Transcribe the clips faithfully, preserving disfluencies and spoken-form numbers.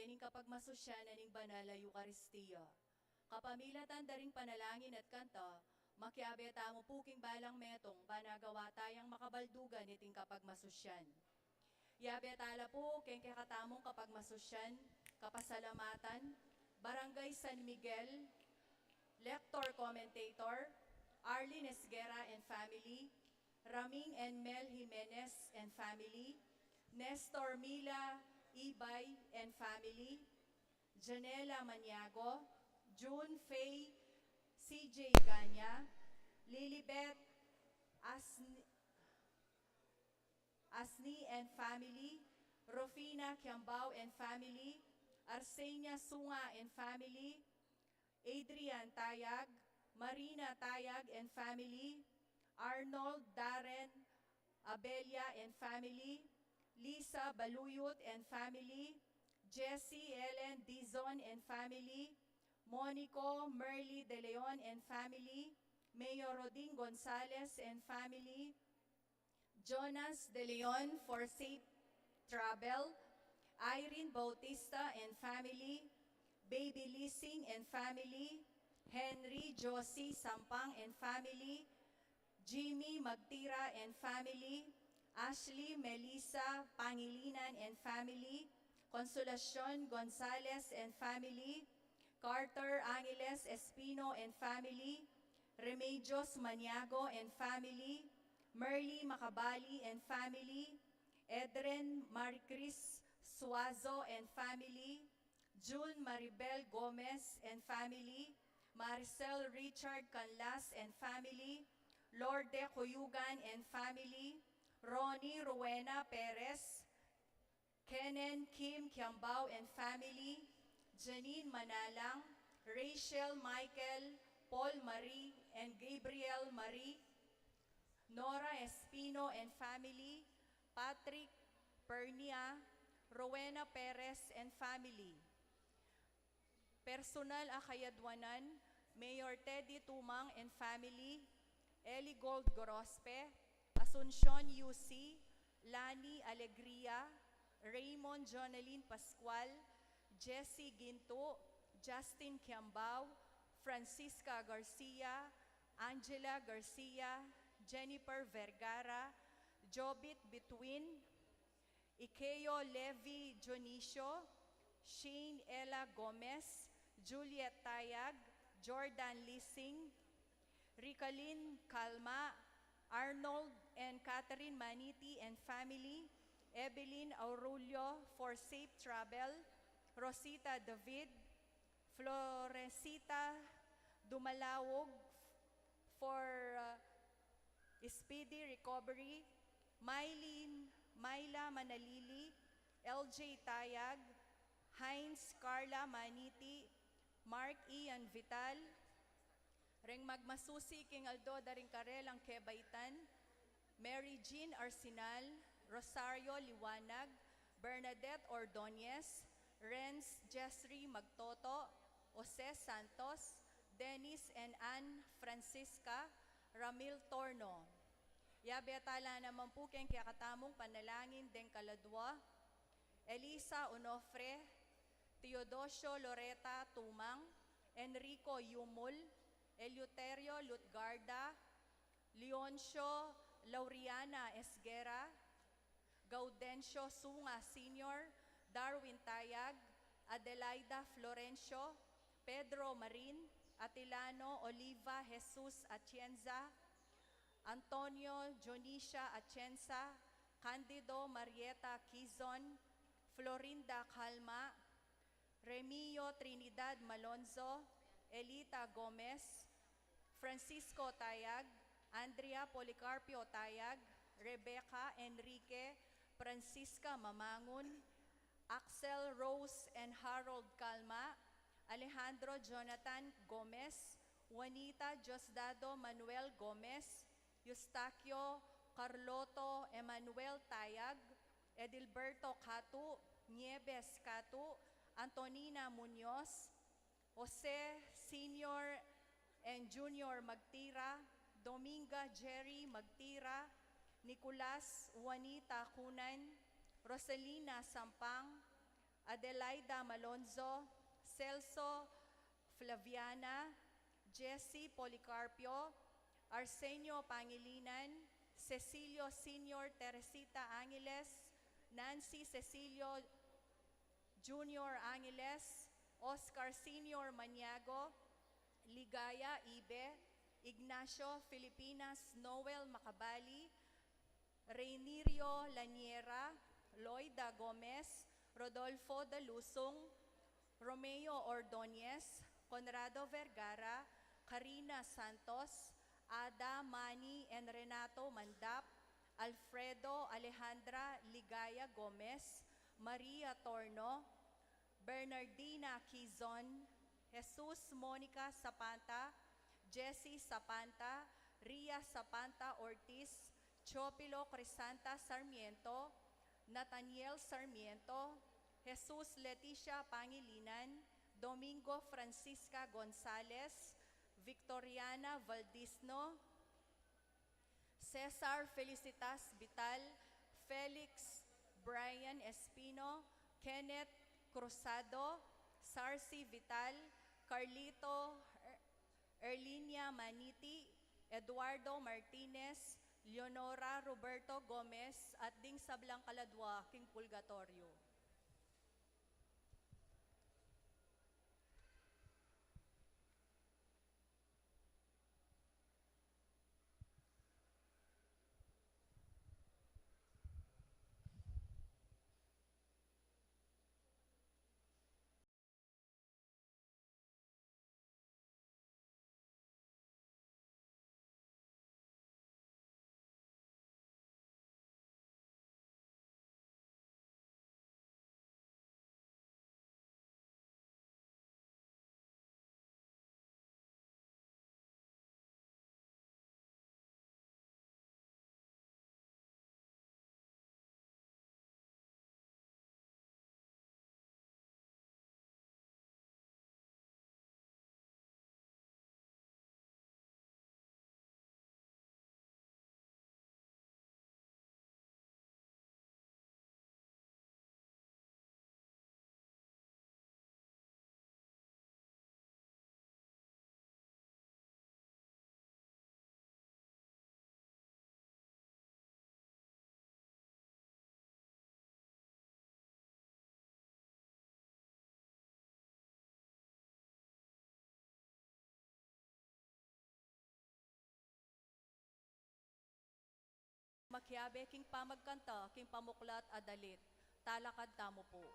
ning kapagmasusyan na ning banal a Eukaristia. Kapamilatan da ring panalangin at kanta, makiabe tamu pu king balang metung, ban agawa tayang makabaldugan iting kapagmasusyan. Yabe tala pu keng kekatamung kapagmasusyan, kapasalamatan, Barangay San Miguel, Lector Commentator, Arlene Esguerra and family, Raming and Mel Jimenez and family, Nestor Mila Ibay and family, Janela Maniago, June Faye, C J Ganya, Lilibet Asni, Asni and family, Rufina Kiambao and family, Arsenia Sunga and family, Adrian Tayag, Marina Tayag and family, Arnold Darren Abella and family, Lisa Baluyot and family, Jesse Ellen Dizon and family, Monico Merly De Leon and family, Mayor Rodin Gonzalez and family, Jonas De Leon for safe travel, Irene Bautista and family, Baby Lising and family, Henry Josie Sampang and family, Jimmy Magtira and family, Ashley Melissa Pangilinan and family, Consolacion Gonzalez and family, Carter Angeles Espino and family, Remedios Maniago and family, Merly Macabali and family, Edren Maricris Suazo and family, June Maribel Gomez and family, Maricel Richard Canlas and family, Lorde Cuyugan and family, Ronnie Rowena Perez, Kenen Kim Kiambao and family, Janine Manalang, Rachel Michael, Paul Marie, and Gabriel Marie, Nora Espino and family, Patrick Pernia, Rowena Perez and family. Personal a kayadwanan, Mayor Teddy Tumang and family, Eli Gold Gorospe, Asuncion U C, Lani Alegria, Raymond Jonalyn Pascual, Jesse Ginto, Justin Kiambao, Francisca Garcia, Angela Garcia, Jennifer Vergara, Jobit Bituin, Ikeo Levi Dionisio, Shane Ella Gomez, Juliet Tayag, Jordan Lising, Ricalin Calma, Arnold and Catherine Maniti and family, Evelyn Aurulio for safe travel, Rosita David, Florencita Dumalawog for uh, speedy recovery, Mylene Myla Manalili, L J Tayag, Heinz Carla Maniti, Mark Ian Vital, reng magmasusi king aldo da ring karelang kebaitan, Mary Jean Arsenal, Rosario Liwanag, Bernadette Ordonez, Renz Jesri Magtoto, Jose Santos, Dennis and Ann Francisca, Ramil Torno. Yabe tala naman pu keng kekatamung panalangin deng kaladwa, Elisa Onofre, Teodosio Loreta Tumang, Enrico Yumul, Eleuterio Lutgarda, Leoncio Lauriana Esguerra, Gaudencio Sunga Senior, Darwin Tayag, Adelaida Florencio, Pedro Marin, Atilano Oliva Jesus Atienza, Antonio Dionisia Atienza, Candido Marieta Quizon, Florinda Calma, Remio Trinidad Malonzo, Elita Gomez, Francisco Tayag, Andrea Policarpio Tayag, Rebecca Enrique, Francisca Mamangun, Axel Rose and Harold Calma, Alejandro Jonathan Gomez, Juanita Diosdado Manuel Gomez, Eustaquio Carloto Emmanuel Tayag, Edilberto Catu, Nieves Catu, Antonina Muñoz, Jose Senior and Junior Magtira, Dominga Jerry Magtira, Nicolas Juanita Cunan, Rosalina Sampang, Adelaida Malonzo, Celso Flaviana, Jesse Policarpio, Arsenio Pangilinan, Cecilio Senior Teresita Angeles, Nancy Cecilio Junior Angeles, Oscar Senior Maniago, Ligaya Ibe, Ignacio Filipinas, Noel Macabali, Reynirio Laniera, Loida Gomez, Rodolfo Dalusung, Romeo Ordonez, Conrado Vergara, Karina Santos, Ada, Manny and Renato Mandap, Alfredo, Alejandra Ligaya Gomez, Maria Torno, Bernardina Quizon, Jesus Monica Zapanta, Jessie Zapanta, Ria Zapanta Ortiz, Teofilo Crisanta Sarmiento, Nathaniel Sarmiento, Jesus Leticia Pangilinan, Domingo Francisca Gonzalez, Victoriana Valdisno, Cesar Felicitas Vital, Felix Brian Espino, Kenneth Cruzado, Sarcy Vital, Carlito Er-, Erlinia Maniti, Eduardo Martinez, Leonora Roberto Gomez, at ding sablang kaladwa king purgatoryo. Makiabe king pamagkanta king pamuklat a dalit. Talakad tamu pu.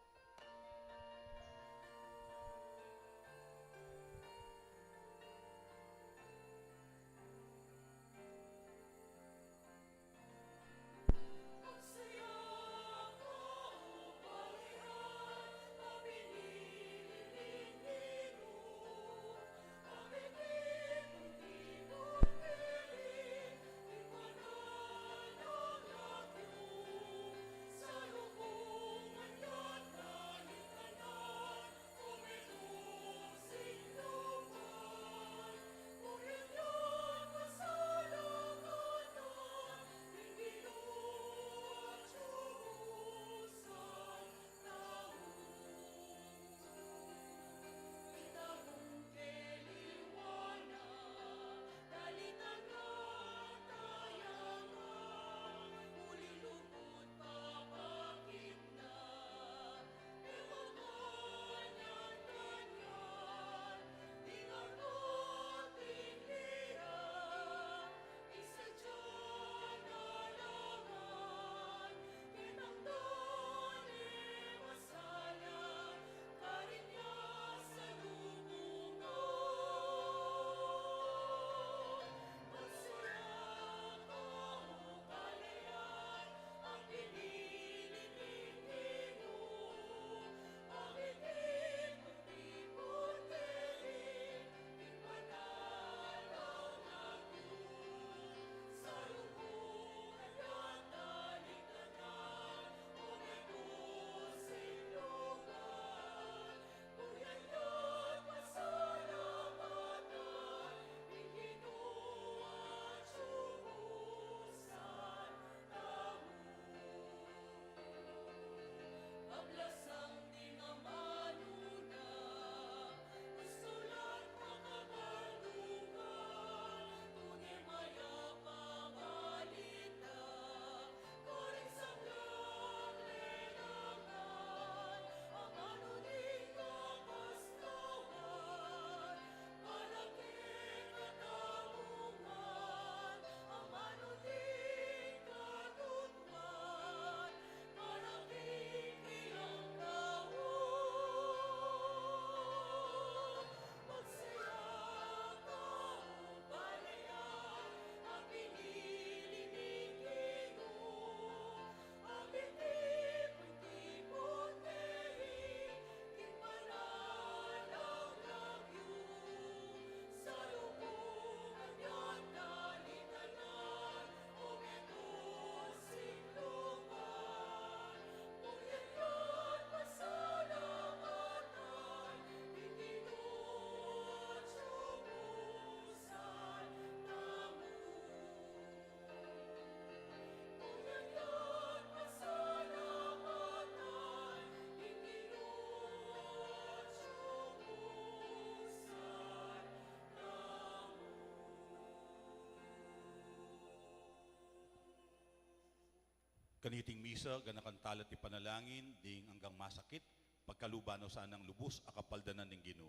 Kaniting misa, ganakan tala ti panalangin ding anggang masakit, pagkaluban no sanang lubus a kapaldanan ning Ginu.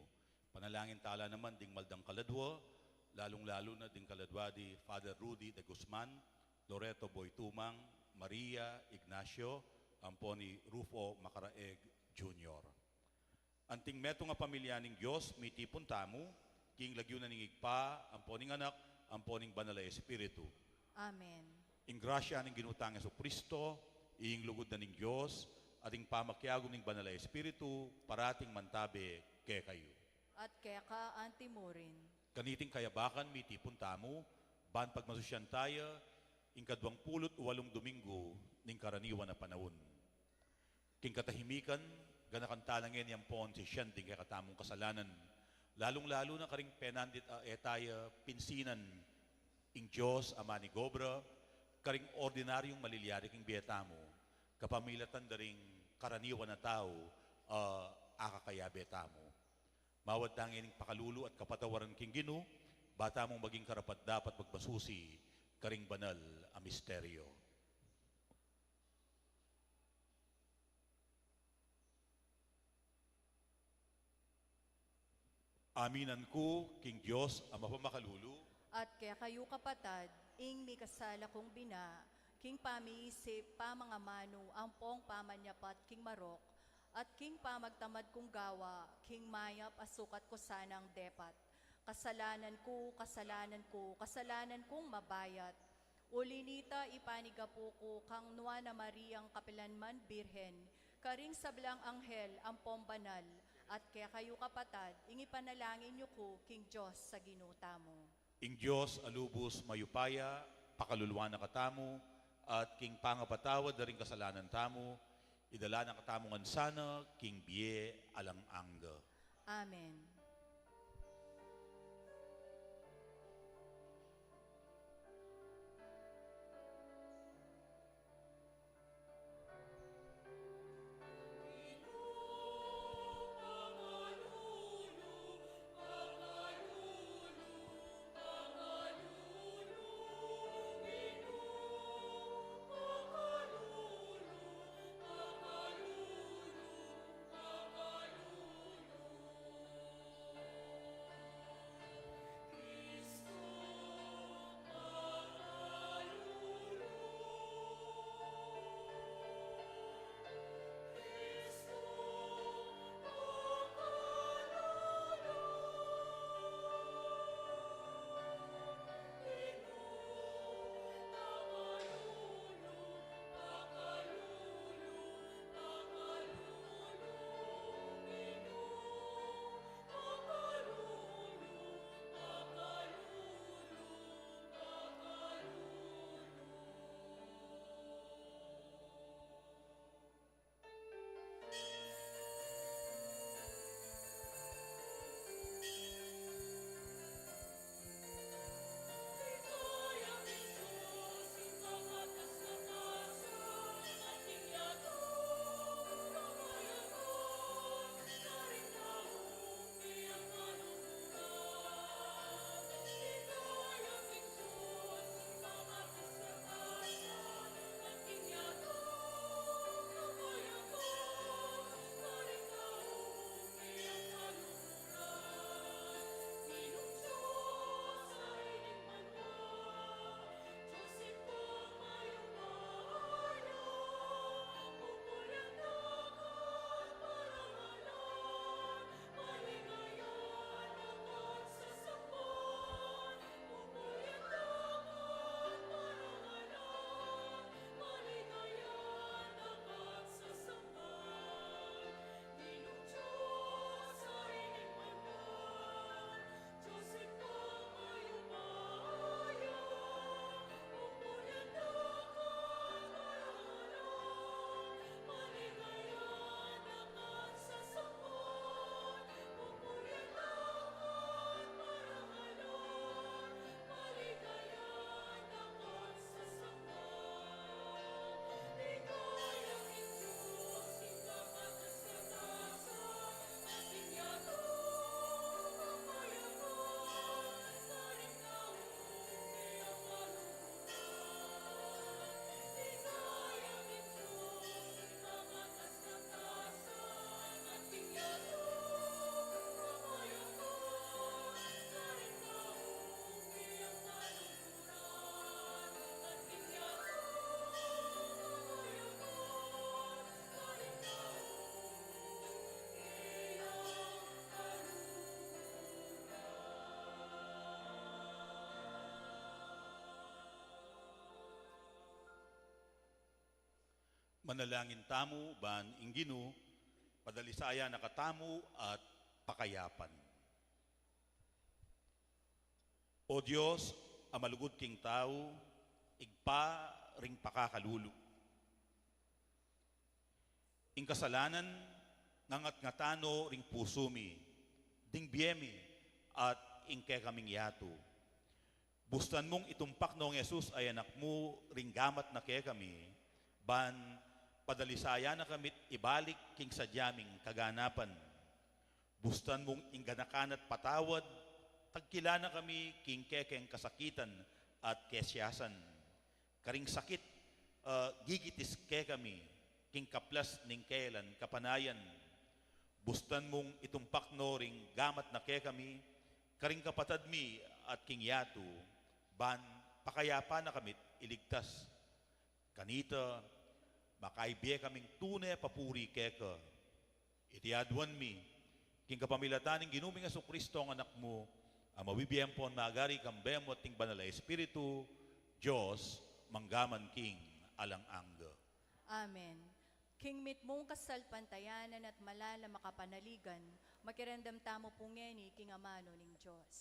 Panalangin tala naman ding maldang kaladwa, lalung-lalu na ding kaladwa di Father Rudy de Guzman, Loreto Boy Tumang, Maria Ignacio, ampo ni Rufo Macaraeg Junior. Anting metung a pamilya ning Dios, mitipun tamu, king lagyu na ning Ibpa, ampo ning Anak, ampo ning Banal a Espiritu. Amen. Ing grasya ning Ginu tang Jesucristo, ing lugud na ning Dios, at ing pamakiagum ning Banal a Espiritu, parating mantabe kekayu. At keka antimurin. Kaniting kayabakan mitipun tamu, ban pagmasusyan taya, ing kaduang pulu't walung Domingo ning karaniwan a panaun. King katahimikan, ganakan tala ngeni ampon sisian ding kekatamung kasalanan, lalung-lalu na karing penandit a e taya pinsinan ing Dios a manigobra karing ordinaryung malilyari king bie tamu, kapamilatan da ring karaniwan a tau a akakayabe tamu. Mawad tang ining pakalulu at kapatawaran king Ginu, ba tamung maging karapat-dapat magmasusi karing banal a misteryo. Aminan ku king Dios a mapamakalulu. At kekayu kapatad, ing mikasala kung bina, king pamiisip, pamangamanu, ampong pamanyapat king marok, at king pamagtamad kung gawa, king mayap a sukat ku sanang depat. Kasalanan ku, kasalanan ku, kasalanan kung mabayat. Uli nita ipanigapu ku kang Nuan a Mariang kapilanman Birhen, karing sablang anghel ampong banal, at kekayu kapatad, ing ipanalangin yu ku king Dios a Ginu tamu. Ing Dios a lubus mayupaya, pakaluluan na katamu, at king pangapatawad da ring kasalanan tamu, idala na katamu ngan sana king bie alang angga. Amen. Manalangin tamu ban ing Ginu padalisayan na katamu at pakayapan. O Dios, a malugud king tau, Ibpa ring pakakalulu. Ing kasalanan, ngangatngatan no ring pusu mi, ding bie mi, at ing kekaming yatu. Bustan mung itumpak nong Jesus a Anak mu ring gamat na kekami, ban padalisayan na kami't ibalik king sadya ming kaganapan. Bustan mung ing ganakan at patawad, tagkilan na kami king kekeng kasakitan at kesiasan. Karing sakit, ah, gigitis kekami, king kaplas ning kelan kapanayan. Bustan mung itumpak no ring gamat na kekami, karing kapatad mi at king yatu, ban pakayapan na kami't iligtas. Kanita, makaibie kaming tune papuri keka. Iti aduan mi, king kapamilatan ning Ginu ming Jesucristo a Anak mu, a mabibie ampon magari kambe mu at ning Banal a Espiritu, Dios, mangga man king alang angga. Amen. King mitmung kasalpantayanan at malala makapanaligan, makiramdam tamu pu ngeni king amanu ning Dios.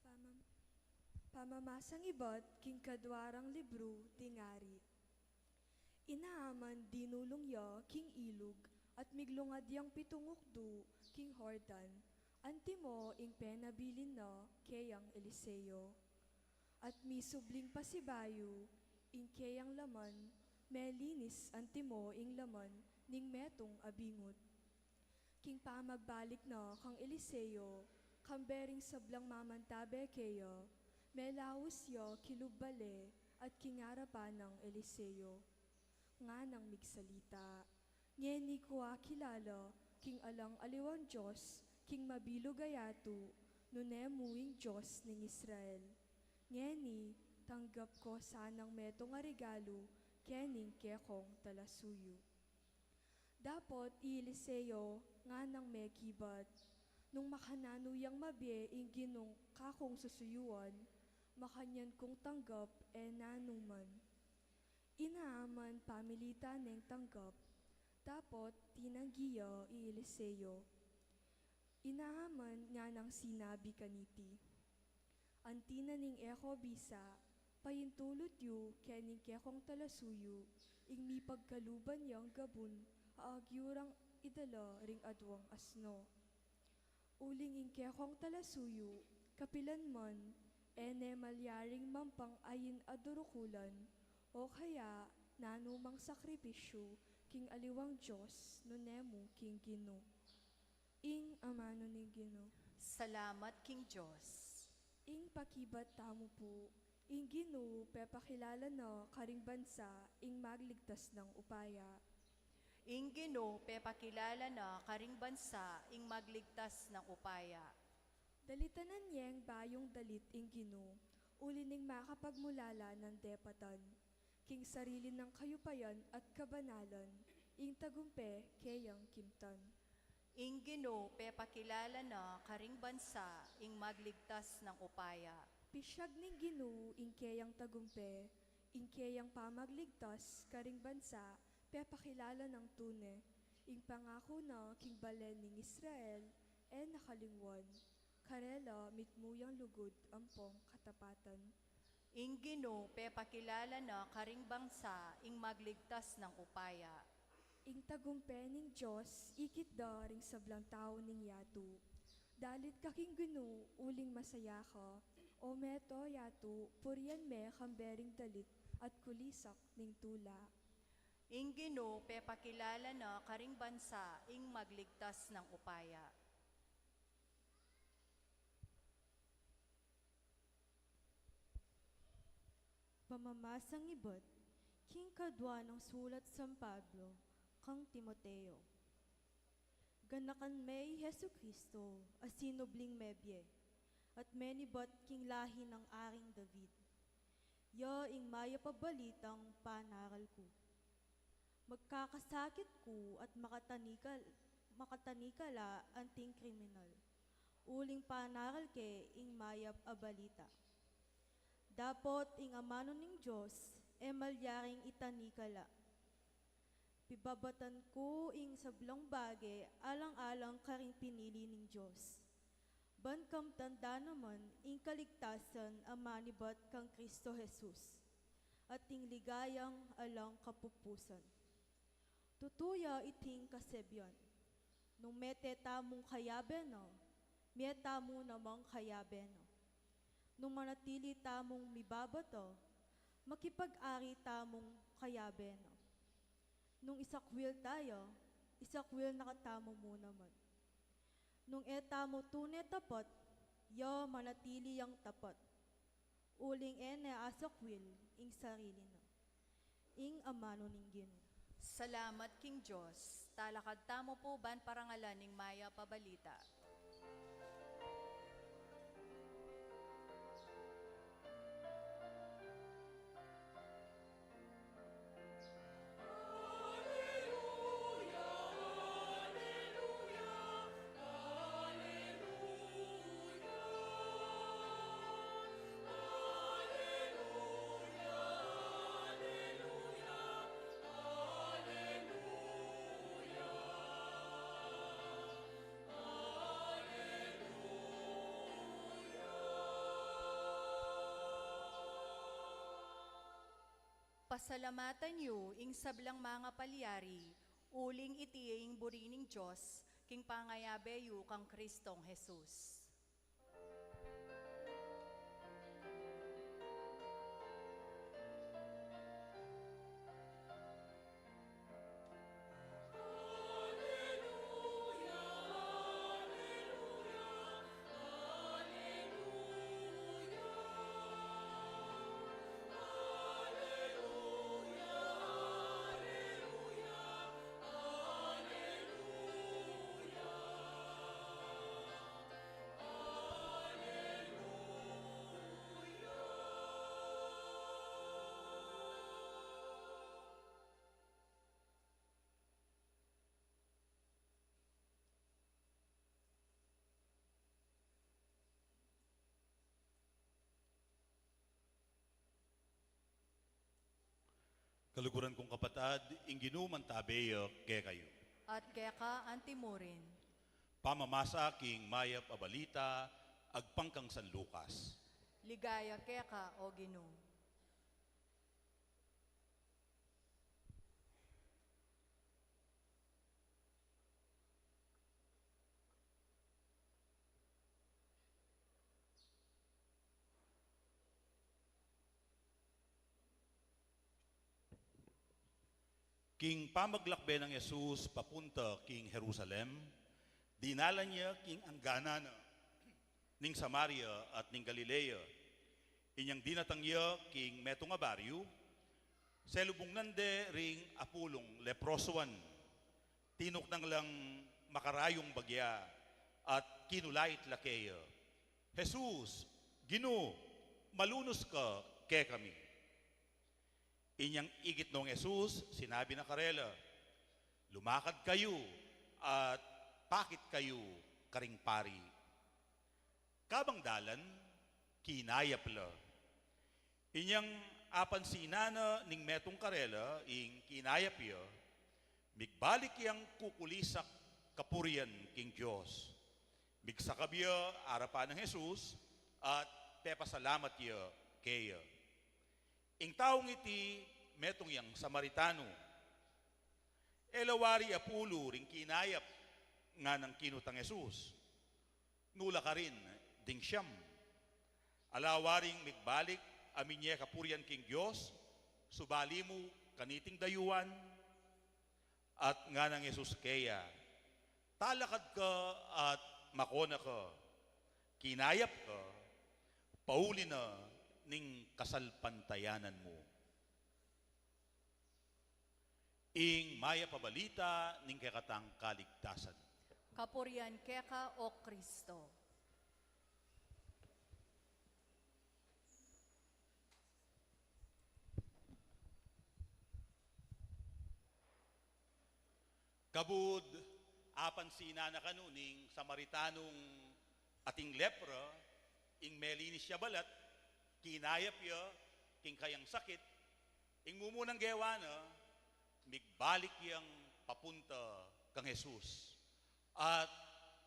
Pamam-, pamamasang ibat king kadwa rang libru ding Ari. Inaman dinulung ya king ilug at miglungad yang pitung ukdu king Jordan, antimo ing penabilin na keyang Eliseo. At misubling pasibayu, ing keyang laman, melinis antimo ing laman ning metung a bingut. King pamagbalik na kang Eliseo, kambe ring sablang mamantabe keya, melaus ya kilub bale at king arapan nang Eliseo. Nganang migsalita, ngeni ku akilala king alang aliwang Dios king mabilug a yatu, nune mu ing Dios ning Israel. Ngeni, tanggap ko sanang metung a regalu kening kekong talasuyu. Dapot i Eliseo nganang mekibat, nung makananu yang mabie ing Ginung kakung susuyuan, makanyan kung tanggap e nanu man. Inaman pamilita neng tanggap, dapot tinanggi ya i Eliseo. Inaman nganang sinabi kaniti, anti na ning e ko bisa, paintulut yu kening kekong talasuyu ing mipagkaluban yang gabun a agyu rang idala ring aduang asno. Uling ing kekong talasuyu, kapilan man, e ne malyaring mampang ain a durukulan, o kaya nanu mang sakripisyu king aliwang Dios nune mu king Ginu. Ing amanu ning Ginu. Salamat king Dios. Ing pakibat tamu pu, ing Ginu pepakilala na karing bansa ing magligtas nang upaya. Ing Ginu pepakilala na karing bansa ing magligtas nang upaya. Dalitanan yeng bayung dalit ing Ginu, uli ning makapagmulala nang depatan. King sarili nang kayupayan at kabanalan, ing tagumpe keyang kimtan. Ing Ginu pepakilala na karing bansa ing magligtas nang upaya. Pisyag ning Ginu ing keyang tagumpe, ing keyang pamagligtas karing bansa pepakilala nang tune. Ing pangaku na king bale ning Israel e na kalingwan. Karela mitmu yang lugud ampong katapatan. Ing Ginu pepakilala na karing bansa ing magligtas nang upaya. Ing tagumpe ning Dios ikit da ring sablang tau ning yatu. Dalit ka king Ginu uling masaya ka, o meto yatu, purian me kambe ring dalit at kulisak ning tula. Ing Ginu pepakilala na karing bansa ing magligtas nang upaya. Pamamasang ibat king kadwa nang sulat San Pablo kang Timoteo. Ganakan me i Jesucristo a sinubling mebie, at menibat king lahi nang Aring David. Ya ing mayap a balitang panaral ku. Magkakasakit ku at makatanikal-, makatanikala anting kriminal, uling panaral ke ing mayap a balita. Dapot ing amanu ning Dios e malyaring itanikala. Pibabatan ku ing sablang bage alang-alang karing pinili ning Dios. Ban kamtan da naman ing kaligtasan a manibat kang Kristo Jesus, at ing ligayang alang kapupusan. Tutu ya iting kasebian, nung mete tamung kayabe na, mie tamu namang kayabe na. Nung manatili tamung mibabata, makipag-ari tamung kayabe na. Nung isakwil taya, isakwil na katamu mu naman. Nung e tamu tune tapat, ya manatili yang tapat. Uling e ne asakwil ing sarili na. Ing amanu ning Ginu. Salamat king Dios. Talakad tamu pu ban parangalan ing mayap a balita. Pasalamatan yu ing sablang mangapalyari, uling iti ing buri ning Dios, king pangayabe yu kang Kristong Jesus. Kaluguran kung kapatad, ing Ginu mantabe ya kekayu. At keka antimurin. Pamamasa king mayap a balita agpang kang San Lucas. Ligaya keka, O Ginu. King pamaglakbe nang Jesus papunta king Jerusalem, dinalan ya king angganan na ning Samaria at ning Galilea. Inyang dinatang ya king metung a baryu, selubungan de ring apulung leprosuan. Tinuknang lang makarayung bagya at kinulait la keya, "Jesus, Ginu, malunus ka kekami." Inyang ikit nong Jesus, sinabi na karela, "Lumakad kayu at pakit kayu karing pari." Kabang dalan, kinayap la. Inyang apansinan na ning metung karela ing kinayap ya, migbalik yang kukulisak kapurian king Dios. Migsakab ya arapan nang Jesus at pepasalamat ya keya. Ing taung iti metung yang Samaritano. E la wari apulu ring kinayap nganang kinutang Jesus. Nu la karin ding siyam? Ala waring migbalik a minye kapurian king Dios, subali mu kaniting dayuan? At nganang Jesus keya, "Talakad ka at makona ka. Kinayap ka, pauli na ning kasalpantayanan mu." Ing mayap a balita ning kekatang kaligtasan. Kapurian keka, O Kristo. Kabud, apansinan na kanu ning Samaritanung ating lepra, ing melinis ya balat, kinayap ya king kayang sakit, ing mumunang gewa na, migbalik yang papunta kang Jesus. At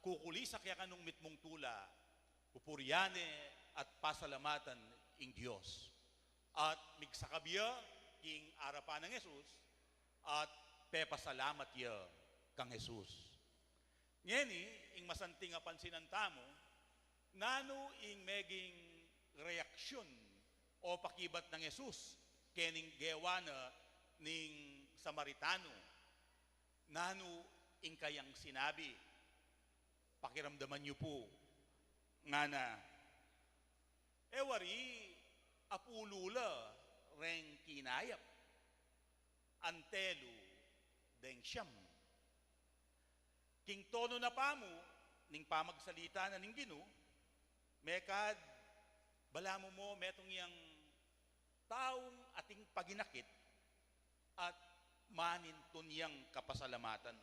kukulisak ya kanung mitmung tula, pupurian ne at pasalamatan ing Dios. At migsakab ya king arapan nang Jesus, at pepasalamat ya kang Jesus. Ngeni, ing masanting a pansinan tamu, nanu ing meging reaksyun o pakibat nang Jesus kening gewa na ning Samaritano? Nanu ing kayang sinabi? Pakiramdaman yu pu, ngana, e wari apulu la reng kinayap, antelu deng siyam. King tonu na pamu ning pamagsalita na ning Ginu, mekad balamu mo metung yang taung ating paginakit at manintun yang kapasalamatan.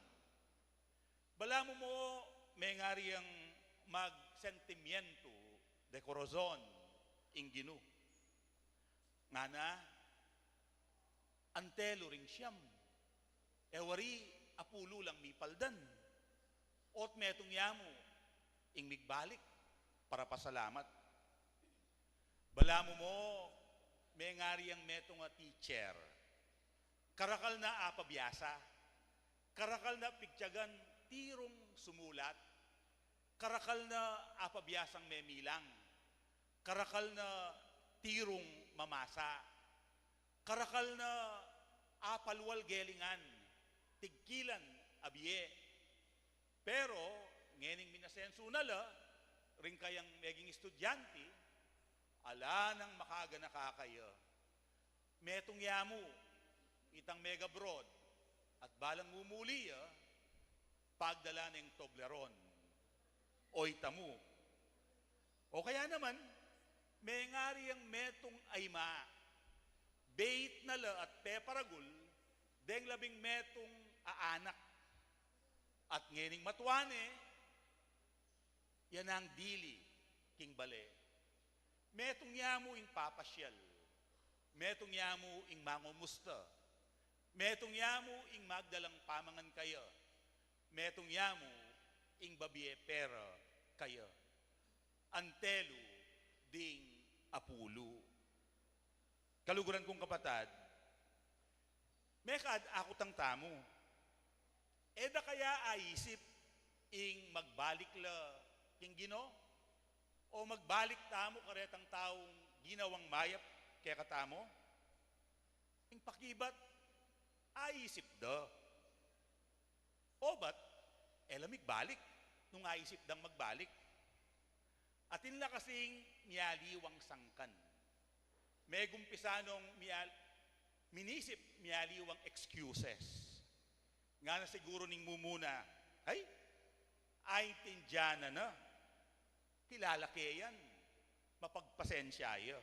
Balamu mo mengari yang magsentimientu de corazon ing Ginu. Ngana, antelu ring siyam, e wari apulu lang mipaldan. Ot metung ya mu ing migbalik para pasalamat. Balamu mo mengari yang metung a teacher. Karakal na apabiasa. Karakal na pigtiyagan tirung sumulat. Karakal na apabiasang memilang. Karakal na tirung mamasa. Karakal na apalwal gelingan, tigkilan a bie. Pero ngening minasensu na la ring kayang meging estudyante, ala nang makaganaka kaya. Metung ya mu itang meg-abroad at balang mumuli ya, pagdala neng Toblerone. Oy tamu. O kaya naman, mengari yang metung a ima, bait na la at peparagul deng labing metung a anak. At ngening matua ne, ya nang dili king bale. Metung ya mu ing papasyal. Metung ya mu ing mangumusta. Metung ya mu ing magdalang pamangan kaya. Metung ya mu ing babie pera kaya. Antelu ding apulu. Kaluguran kung kapatad, mekad akutang tamu, e da kaya aisip ing magbalik la king Ginu? O magbalik tamu karetang taung ginawang mayap kekatamu? Ing pakibat, aisip da. Obat, e la migbalik nung aisip dang magbalik. Atin la kasing mialiwang sangkan. Megumpisa nong mial-, minisip mialiwang excuses. Ngana siguru ning mumuna, ay, aintindian na na. Kilala ke yan. Mapagpasensya ya.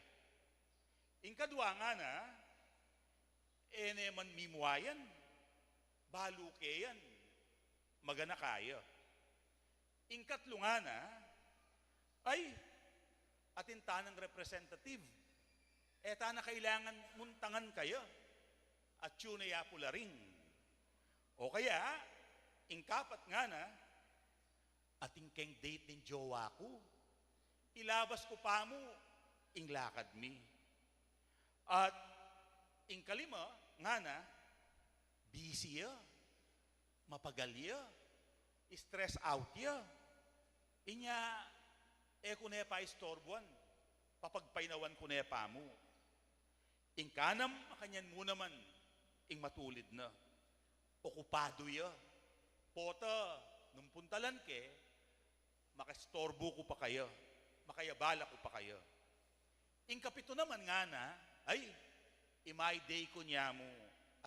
Ing kadwa ngana, e ne man mimua yan. Balu ke yan. Maganaka ya. Ing katlu ngana, ay, atin tanang representative. E tana kailangan muntangan kaya. Atyu ne ya pu la rin. O kaya, ing kapat ngana, atin keng date ning jowa ku. Ilabas ku pa mu ing lakad mi. At ing kalima ngana, busy ya, mapagal ya, stress out ya. Inya, e ku ne pa istorbuan, papagpainawan ku ne pa mu. Ing kanam, makanyan mu naman ing matulid na. Okupadu ya. Pota, nung puntalan ke, makaistorbu ku pa kaya, makayabala ku pa kaya. Ing kapitu naman ngana, ay, i-my day ku ne mu.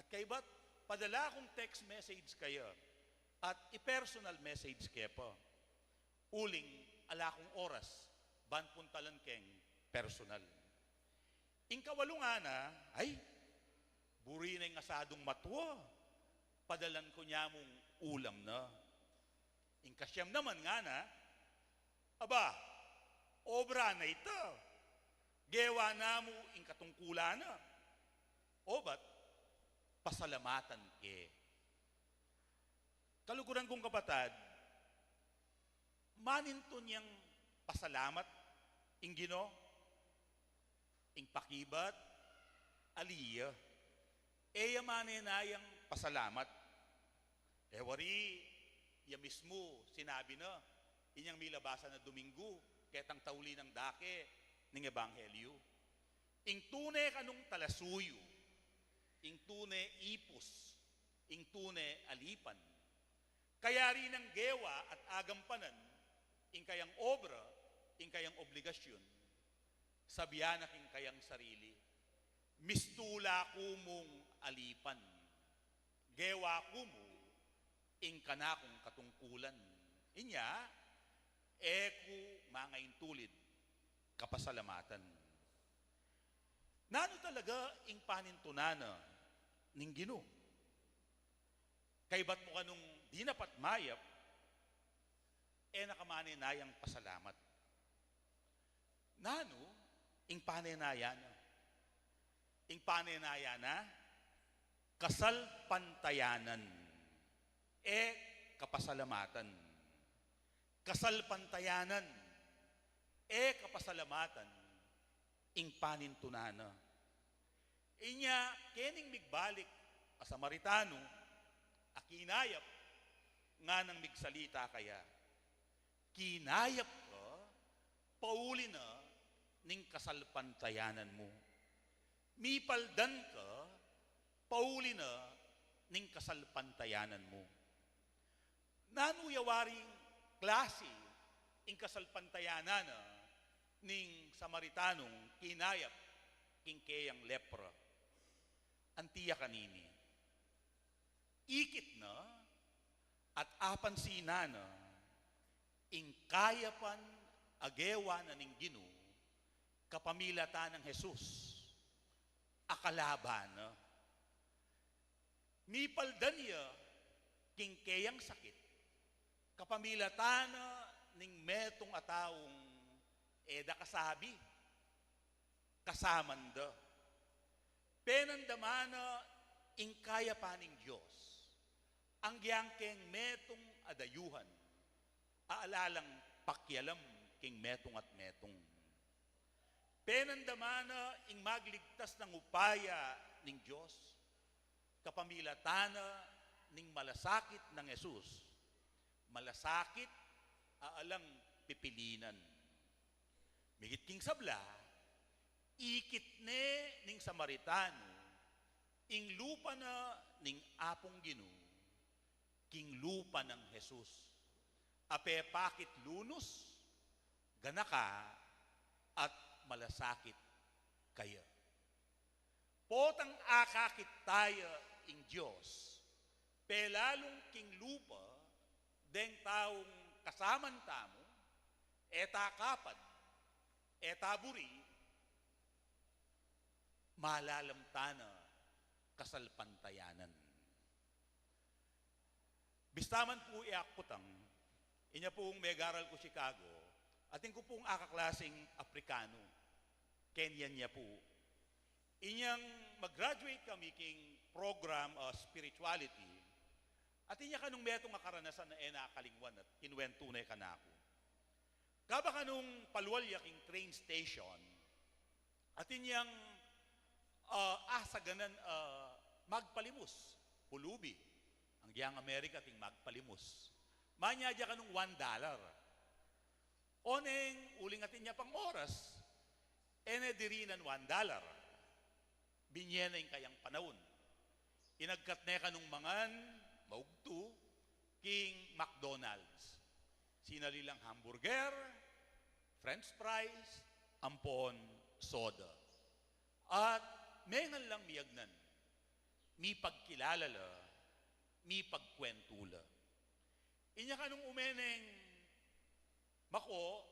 At kaybat, padala kung text message kaya. At i-personal message ke pa. Uling ala kung oras ban puntalan keng personal. Ing kawalu ngana, ay, buri na ing asadung matua, padalan ku ne mung ulam na. Ing kasiyam naman ngana, aba, obra na ita. Gewa na mu ing katungkulan na. Obat, pasalamatan ke. Kaluguran kung kapatad, manintun yang pasalamat ing Ginu, ing pakibat, ali ya. E ya manenayang pasalamat. E wari, ya mismu sinabi na, inyang milabasan a Domingo, ketang tauli nang dake ning Ebanghelyo. Ing tune kanung talasuyu, ing tune ipus, ing tune alipan. Kayari nang gewa at agampanan ing kayang obra, ing kayang obligasyun, sabian na king kayang sarili, mistula ku mung alipan, gewa ku mu ing kanakung katungkulan. Inya, e ku mangaintulid kapasalamatan. Nanu talaga ing panintunan na ning Ginu? Kaybat mu kanung dinapat mayap, e na ka manenayang pasalamat. Nanu ing panenayan na? Ing panenayan na, kasalpantayanan, e kapasalamatan. Kasalpantayanan, e kapasalamatan, ing panintunan na. Inya, kening migbalik a Samaritano a kinayap, nganang migsalita kaya, kinayap ka pauli na ning kasalpantayanan mu. Mipaldan ka pauli na ning kasalpantayanan mu. Nanu ya waring klasi ing kasalpantayanan na ning Samaritanong kinayap king keyang lepra? Anti ya kanini. Ikit na at apansinan na ing kayapan a gewa na ning Ginu kapamilatan nang Jesus a kalaban na. Mipaldan ya king keyang sakit kapamilatan na ning metung a taung e da kasabi, kasaman da. Penandaman na ing kayapan ning Dios anggiyang keng metung a dayuhan a ala lang pakialam king metung at metung. Penandaman na ing magligtas nang upaya ning Dios kapamilatan na ning malasakit nang Jesus, malasakit a alang pipilinan. Migit king sabla, ikit ne ning Samaritano ing lupa na ning Apung Ginu king lupa nang Jesus a pepakit lunus, ganaka, at malasakit kaya. Potang akakit taya ing Dios pelalung king lupa deng taung kasaman tamu, e ta kapad, e ta buri, malalam ta na kasalpantayanan. Bista man pu e akutang, inya pung megaral ku Chicago, atin ku pung akaklasing Aprikano, Kenyan ya pu. Inyang mag-graduate kami king program a spirituality, atin ya kanung metung a karanasan a e na kalingwan at kinuwentu ne kanaku. Kabang kanung palual ya king train station, atin yang, ah, asaganan, ah, magpalimus, pulubi. Anggiyang Amerika ating magpalimus. Manyad ya kanung one dollar. Oneng uling atin ya pang oras, e ne dirinan one dollar. Binye ne ing kayang panaun. Inagkat ne kanung mangan, maugtu, king McDonald's. Sinali lang hamburger, french fries, ampon soda. At mengan lang miyagnan, mipagkilala la, mipagkwentu la. Inya kanung ume neng mako,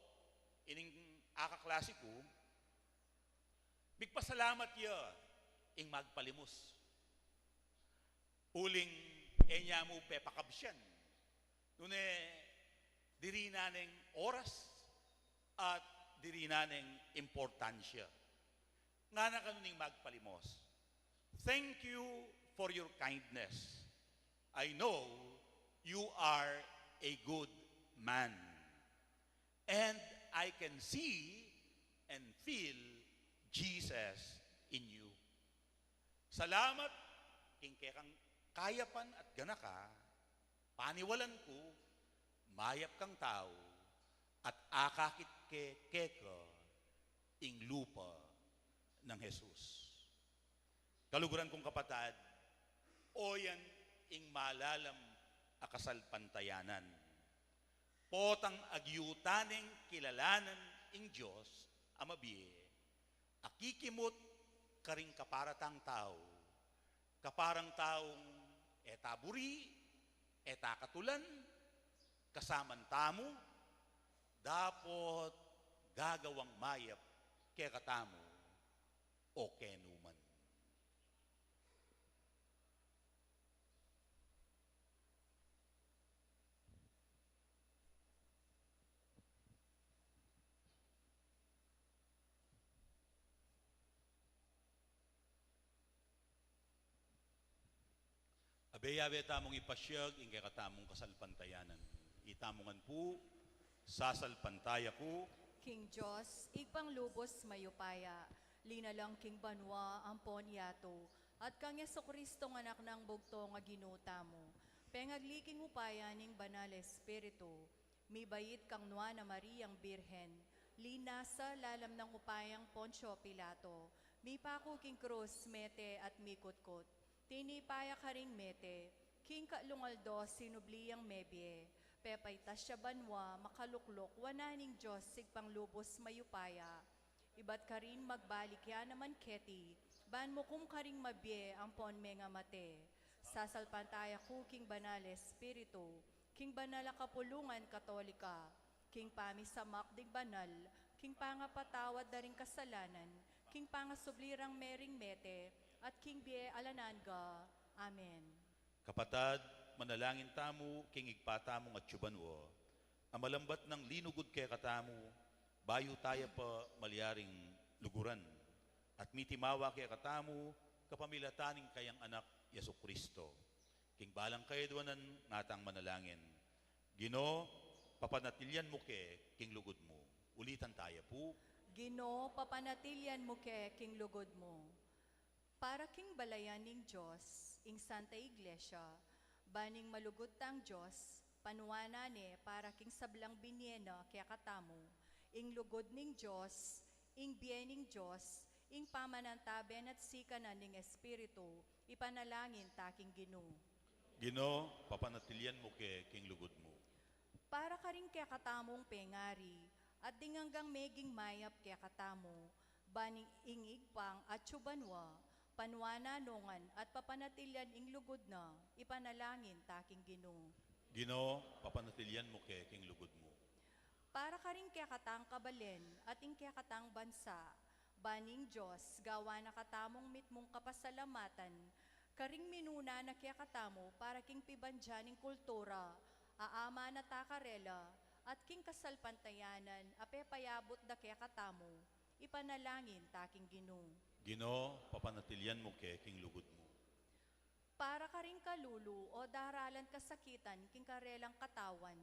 ining akaklase ku, migpasalamat ya ing magpalimus. Uling e nya mu pepakabsian. Nune diri na neng oras at diri na neng importansya. Ngana kanu ning magpalimos, "Thank you for your kindness. I know you are a good man. And I can see and feel Jesus in you." Salamat king kekang kayapan at ganaka, paniwalan ku, mayap kang tau, at akakit ke keka ing lupa nang Jesus. Kaluguran kung kapatad, oyan ing malalam a kasalpantayanan. Potang agyu ta neng kilalanan ing Dios a mabie, akikimut karing kapara tang tau, kaparang taung e ta buri, e ta katulan, kasaman tamu, dapot gagawang mayap kekatamu o kenu man. Abe yabe tamung ipasiag ing kekatamung kasalpantayanan. Itamu ngan pu, sasalpantaya ku king Dios, Ibpang lubus mayupaya, linalang king banua ampon yatu, at kang Jesucristo nga Anak nang bugtung a Ginu tamu, pengagli king upaya ning Banal Espiritu, mibait kang Nuan a Mariang Birhen, linasa lalam nang upayang Poncio Pilato, mipaku king krus, mete at mikutkut. Tinipa ya karing mete, king katlung aldo sinubli yang mebie, pepaitas ya banua, makalukluk wanan ning Dios Ibpang lubus mayupaya. Ibat karin magbalik ya naman keti, ban mukum karing mabie ampon mengamate. Sasalpantaya ku king Banal Espiritu, king banal a kapulungan Katolika, king pamisamak ding banal, king pangapatawad da ring kasalanan, king pangasubli rang mering mete, at king bie alang angga. Amen. Kapatad, manalangin tamu king Ibpa tamung atsu banua, a malambat nang linugud kekatamu, bayu taya pa malyaring luguran, at mitimawa kekatamu kapamilatan ning kayang Anak, Jesucristo. King balang kayaduanan ngatang manalangin, Ginu, papanatilian mu ke king lugud mu. Ulitan taya pu. Ginu, papanatilian mu ke king lugud mu. Para king balayan ning Dios, ing Santa Iglesia, ban ing malugud tang Dios, panuanan ne para king sablang binie na kekatamu, ing lugud ning Dios, ing bie ning Dios, ing pamanantabe na at sikanan ning Espiritu, ipanalangin ta king Ginu. Ginu, papanatilian mu ke king lugud mu. Para karing kekatamung pengari, at ding anggang meging mayap kekatamu, ban ing Ibpang atsu banua, panuanan no ngan at papanatilian ing lugud na, ipanalangin ta king Ginu. Ginu, papanatilian mu ke king lugud mu. Para karing kekatang kabalen at ing kekatang bansa, ban ing Dios gawan na katamung mitmung kapasalamatan, karing minuna na kekatamu para king pibandian ning kultura a amana ta karela, at king kasalpantayanan a pepayabut da kekatamu, ipanalangin ta king Ginu. Ginu, papanatilian mu ke king lugud mu. Para karing kalulu o daralan kasakitan king karelang katawan,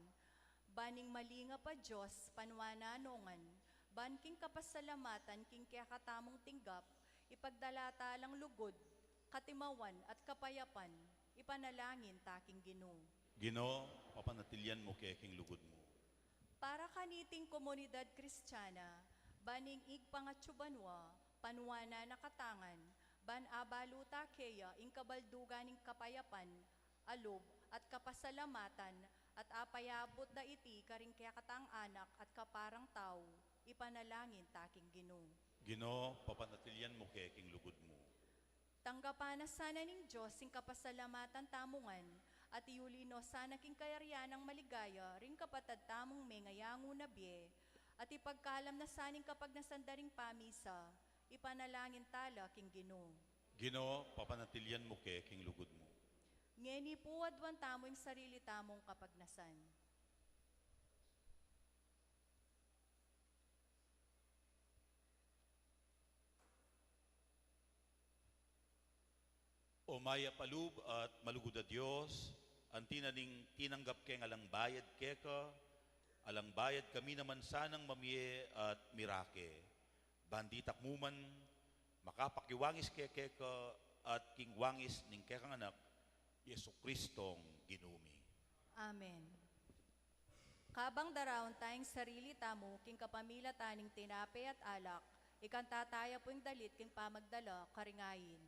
ban ing malingap a Dios panuanan no ngan, ban king kapasalamatan king kekatamung tinggap, ipagdala ta lang lugud, katimawan at kapayapan, ipanalangin ta king Ginu. Ginu, papanatilian mu ke king lugud mu. Para kaniting komunidad Kristiana, ban ing Ibpang atsu banua, panuanan na katangan, ban abalu ta keya ing kabaldugan ning kapayapan a lub at kapasalamatan, at apayabut da iti karing kekatang anak at kaparang tau, ipanalangin ta king Ginu. Ginu, papanatilian mu ke king lugud mu. Tanggapan na sana ning Dios ing kapasalamatan tamu ngan, at iuli no sana king kayarian nang maligaya ring kapatad tamung mengayangu na bie, at ipagkalam na sana ing kapagnasan da ring pamisa, ipanalangin tala king Ginu. Ginu, papanatilian mu ke king lugud mu. Ngeni pu, aduan tamu ing sarili tamung kapagnasan. O mayap a lub at malugud a Dios, anti na ning tinanggap keng alang bayad keka, alang bayad kami naman sanang mamie at mirake. Ban ditak mu man makapakiwangis ke keka at king wangis ning kekang Anak, Jesucristong Ginu mi. Amen. Kabang daraun taya ing sarili tamu king kapamilatan ning tinape at alak, ikanta taya pu ing dalit king pamagdala karing ain.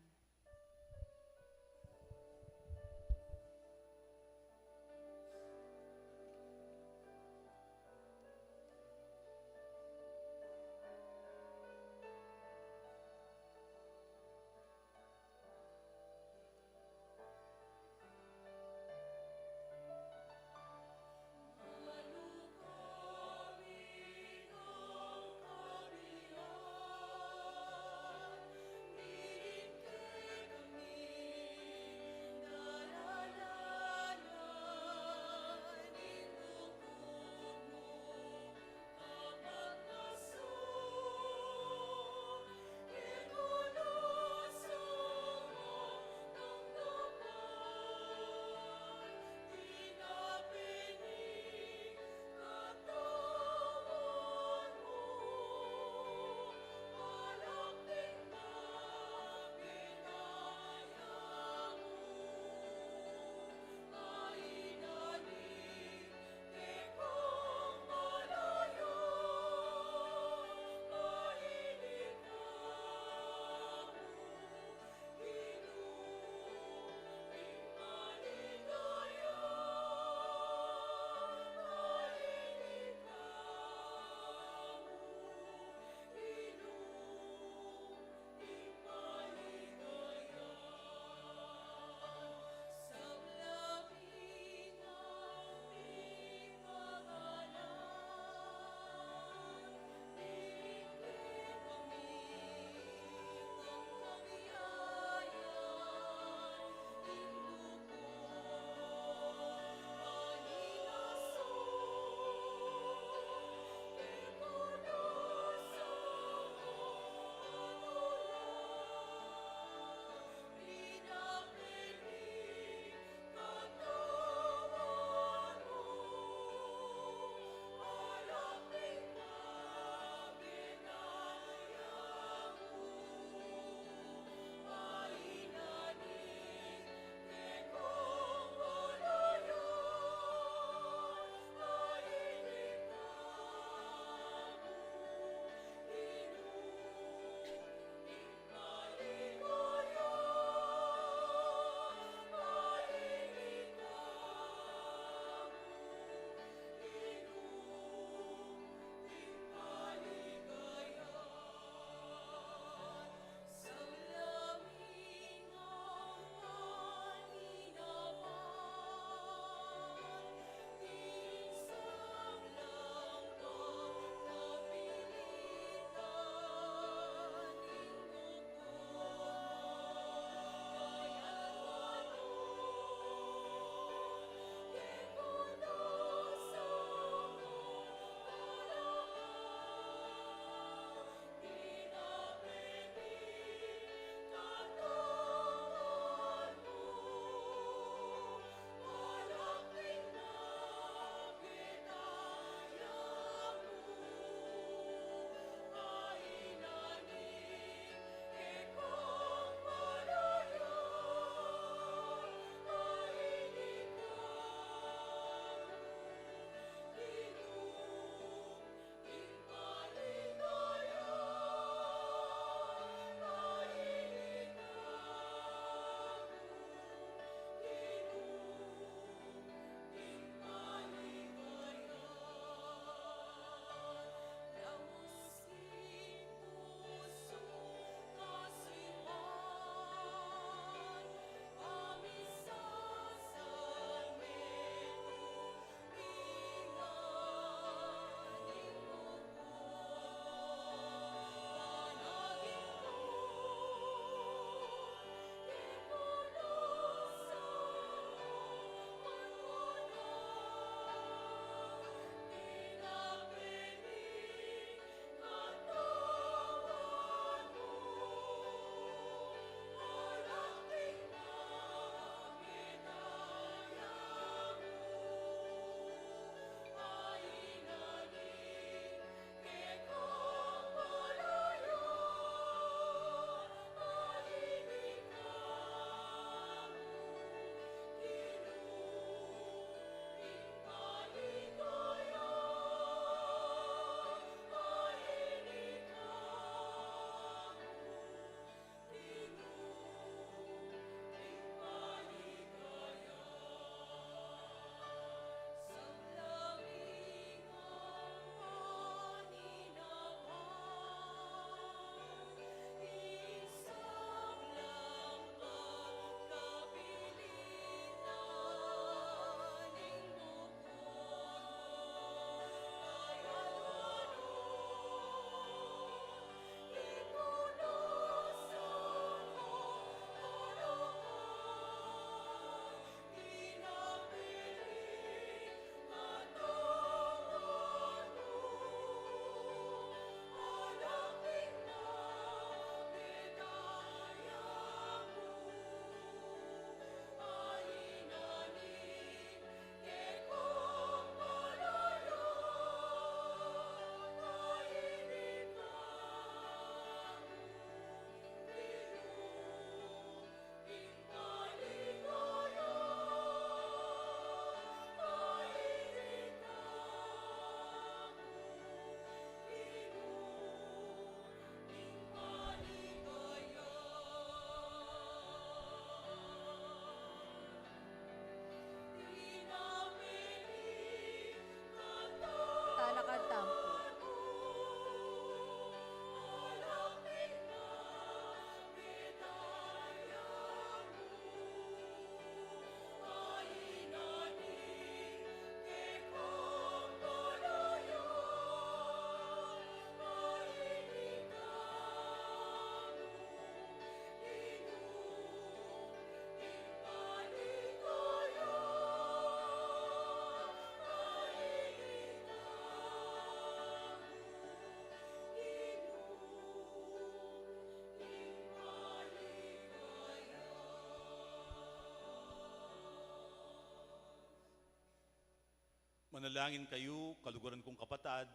Manalangin kayu, kaluguran kung kapatad,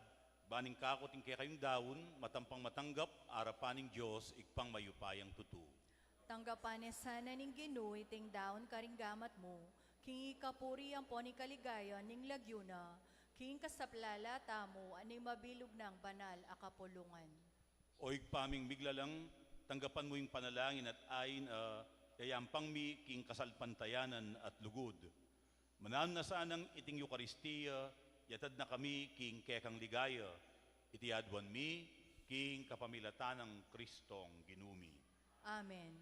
ban ing kaku at ing kekayung daun, matampang matanggap arapan ning Dios, Ibpang mayupayang tutu. Tanggapan ne sana ning Ginu iting daun karing gamat mu, king ikapuri ampon ikaligaya ning lagyu na, king kasaplala tamu at ning mabilug nang banal a kapulungan. O Ibpa ming miglalang, tanggapan mu ing panalangin at ain a yayampang mi king kasalpantayanan at lugud. Mananu na sanang iting Eukaristia, yatad na kami king kekang ligaya, iti aduan mi king kapamilatan nang Kristong Ginu mi. Amen.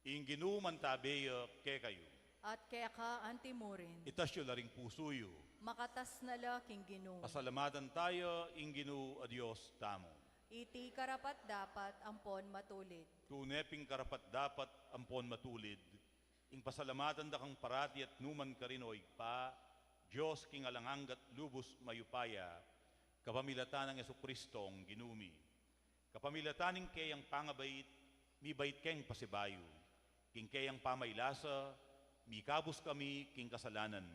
Ing Ginu mantabe ya kekayu. At keka anti mu rin. Itas yu la ring pusu yu. Makatas na la king Ginu. Pasalamatan taya ing Ginu a Dios tamu. Iti karapat-dapat ampon matulid. Tune pin karapat-dapat ampon matulid, ing pasalamatan da kang parati at nukarin man, O Ibpa, Dios king alang angga at lubus mayupaya, kapamilatan nang Jesucristong Ginu mi. Kapamilatan ning keyang pangabait, mibait keng pasibayu. King keyang pamaylasa, mikabus kami king kasalanan.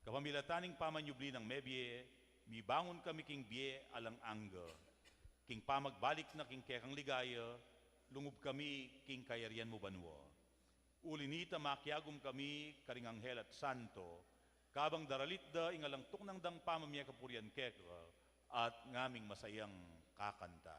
Kapamilatan ning pamanyubli nang mebie, mibangun kami king bie alang angga. King pamagbalik na king kekang ligaya, lungub kami king kayarian mu banua. Uli nita makiagum kami karing anghel at santo, kabang daralit da ing alang tuknang dang pamamie kapurian keka, at ngaming masayang kakanta.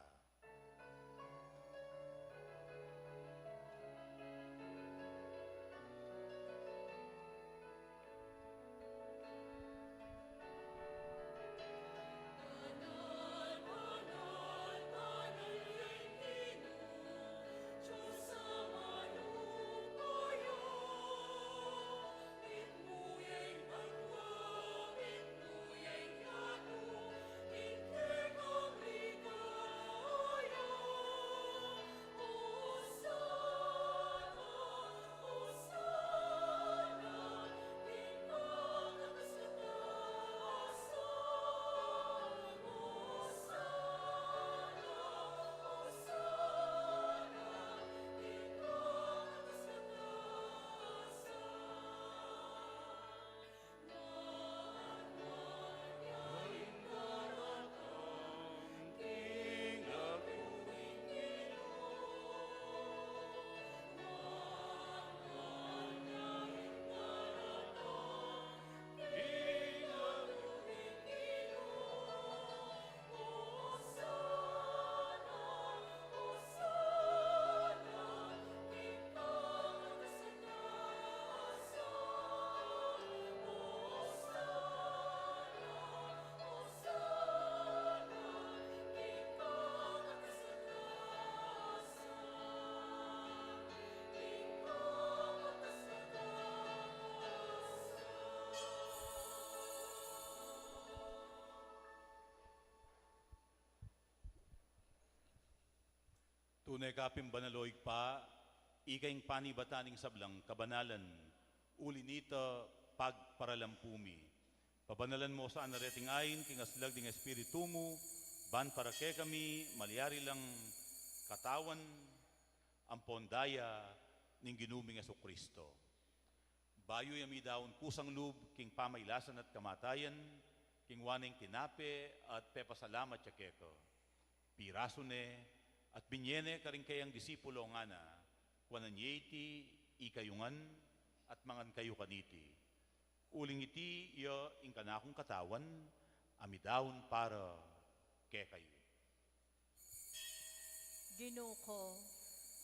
Tune ka pin banal, O Ibpa, ika ing panibatan ning sablang kabanalan, uli nita pagparalampu mi. Pabanalan mu sana reting ain king aslag ning Espiritu mu, ban para kekami malyari lang katawan ampon daya ning Ginu ming Jesucristo. Bayu ya midaun kusang lub king pamailasan at kamatayan, kingwa ne ing tinape at pepasalamat ya keka. Pirasu ne at binye ne karing keyang disipulo ngana, kuanan ye iti ikayu ngan at mangan kayu kaniti. Uling iti ya ing kanakung katawan a midaun para kekayu. Ginu ku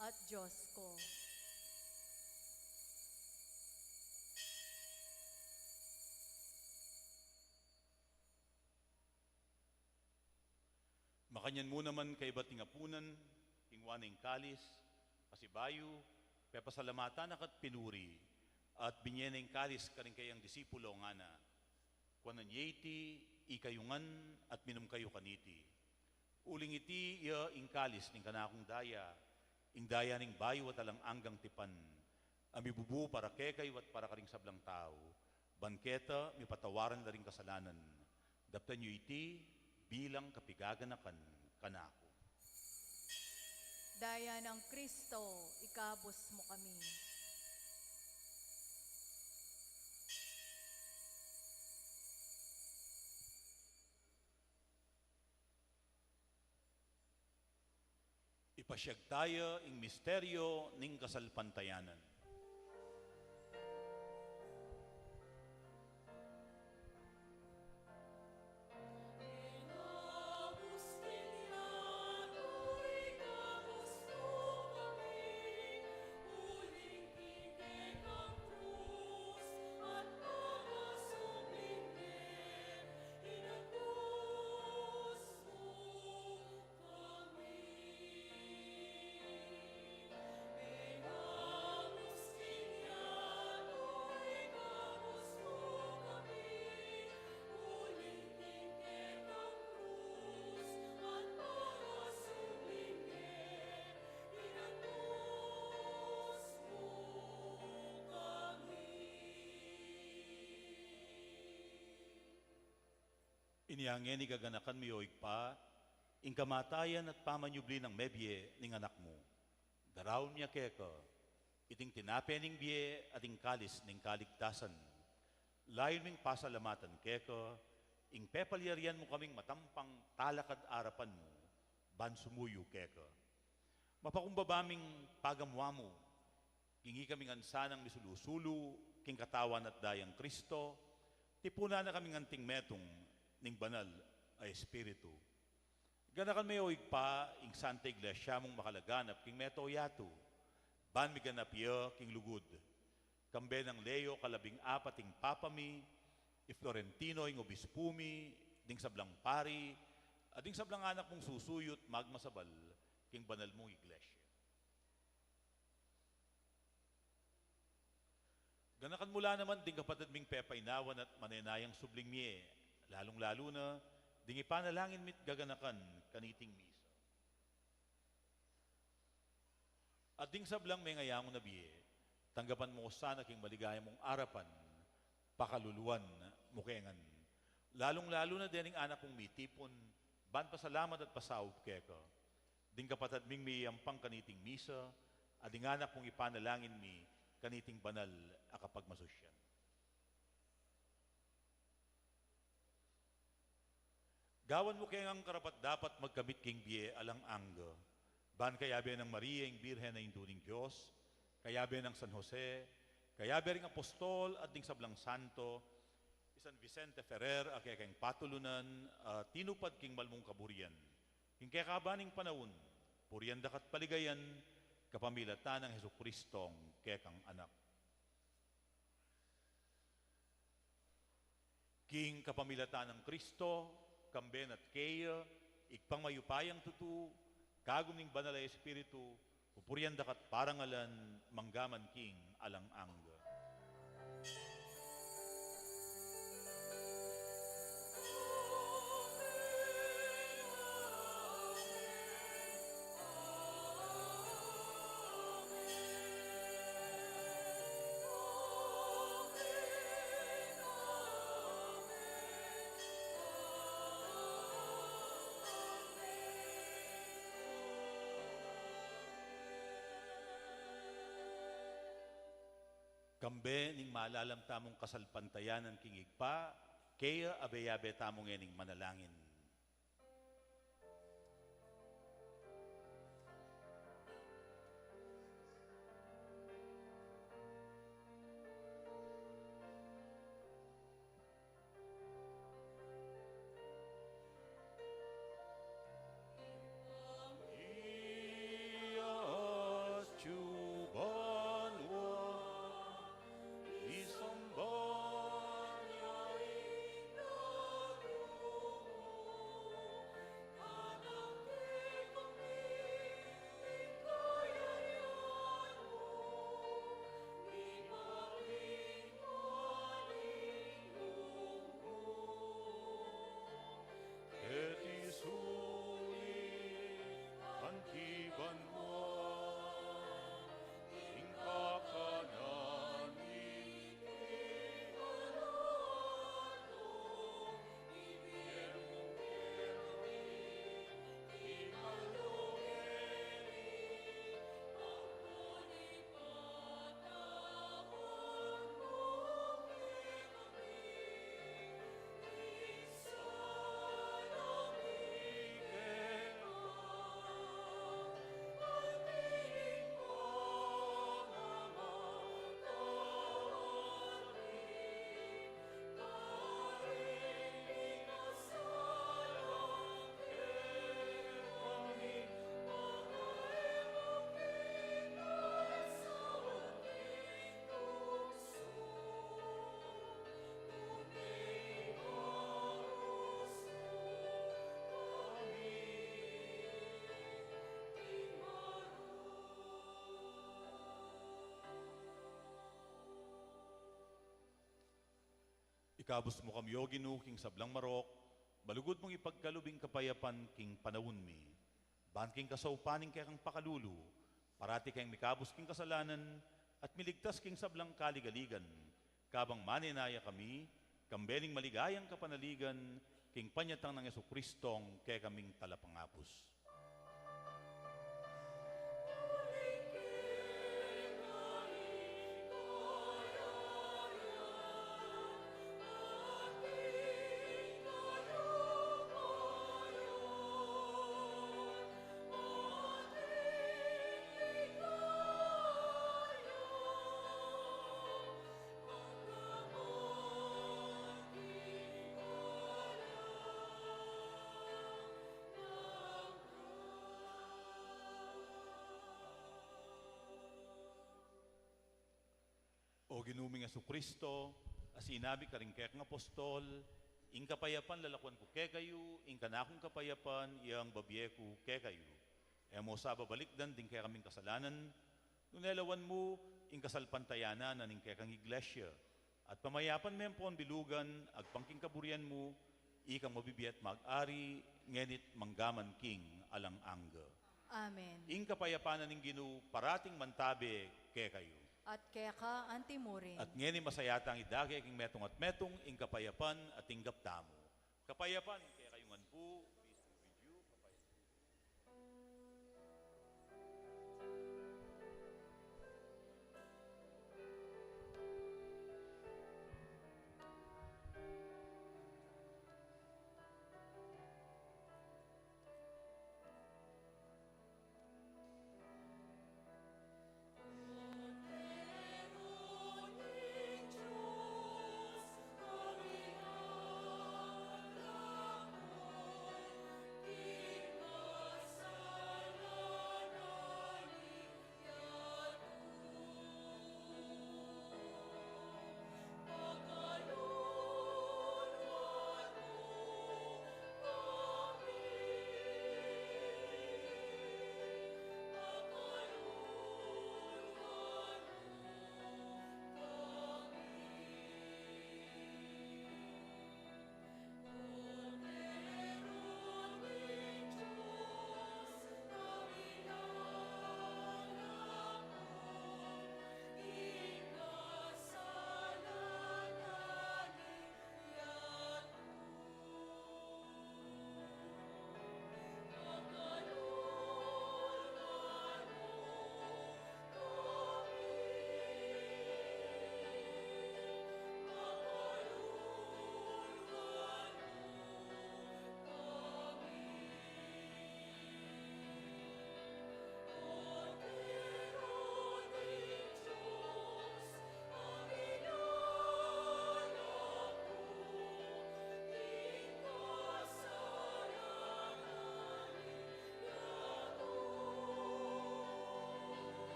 at Dios ku. Makanyan mu naman kaybat ning apunan, kingwa ne ing kalis, pasibayu, pepasalamatan na ka at pinuri, at binye ne ing kalis karing keyang disipulo ngana, kuanan ye iti ikayu ngan at minum kayu kaniti. Uling iti ya ing kalis ning kanakung daya, ing daya ning bayu at alang anggang tipan, a mibubu para kekayu at para karing sablang tau, ban keta mipatawaran la ring kasalanan. Daptan yu iti bilang kapigaganakan kanaku. Daya nang Kristo, ikabus mu kami. Pasiag taya ing misteryo ning kasalpantayanan. Inya ngeni gaganakan mi, o Ibpa, ing kamatayan at pamanyubli nang mebie ning Anak mu. Daraun mi keka iting tinape ning bie at ing kalis ning kaligtasan. Layun ming pasalamatan keka ing pepalyarian mu kaming matampang talakad arapan mu ban sumuyu keka. Mapakumbaba ming pagamu-amu king ikami ngan sanang misulu-sulu king katawan at dayang Kristo, tipunan na kaming anting metung ning Banal a Espiritu. Ganakan me, o Ibpa, ing Santa Iglesia mung makalaganap king mabilug a yatu, ban miganap ya king lugud. Kambe nang Leo kalabing-apat ing Papa mi, i Florentino ing Obispu mi, ding sablang pari, at ding sablang anak mung susuyut magmasabal king banal mung Iglesia. Ganakan mu la naman ding kapatad ming pepainawan at manenayang subling mie, lalung-lalu na ding ipanalangin mi't gaganakan kaniting misa. At ding sablang mengayangu na bie, tanggapan mu ko sana king maligaya mung arapan, pakaluluan mu ke ngan. Lalung-lalu na dening anak mung mitipun ban pasalamat at pasaup keka. Ding kapatad ming miyayampang kaniting misa, at ding anak mung ipanalangin mi kaniting banal a kapagmasusyan. Gawan mu ke ngang karapat-dapat magkamit king bie alang angga. Ban kayabe nang Maria, ing Birhen a Indu ning Dios, kayabe nang San Jose, kayabe ring apostol at ding sablang santo, i San Vicente Ferrer a kekeng patulunan, a tinupad king malmung kaburian. King kekaban ning panaun, purian daka't paligayan, kapamilatan nang Jesucristong kekang Anak. King kapamilatan nang Kristo, kambe na't keya, Ibpang mayupayang tutu, kagum ning Banal a Espiritu, pupurian daka't parangalan, mangga man king alang angga. Kambe ning malalam tamung kasalpantayanan king Ibpa, keya abe-abe tamu ngening manalangin. Ikabus mu kami, O Ginu, king sablang marok, malugud mung ipagkalub ing kapayapan king panaun mi. Ban king kasaupan ning kekang pakalulu, parati keng mikabus king kasalanan at miligtas king sablang kaligaligan, kabang manenaya kami, kambe ning maligayang kapanaligan, king panyatang nang Jesucristong kekaming Talapangabus. O Ginu ming Jesucristo, a sinabi karing kekang apostol, ing kapayapan lalakuan ku kekayu, ing kanakung kapayapan yang babie ku kekayu. E mu sa babalikdan ding kekaming kasalanan, nune lawan mu ing kasalpantayanan na ning kekang iglesia, at pamayapan me ampon bilugan agpang king kaburian mu, ikang mabibie at mag-ari, ngeni't mangga man king alang angga. Amen. Ing kapayapan na ning Ginu parating mantabe kekayu. At keka antimurin. At ngeni masaya tang idake king metung at metung ing kapayapan a tinggap tamu. Kapayapan kekayu ngan pu. Peace be with you. Kapayapan.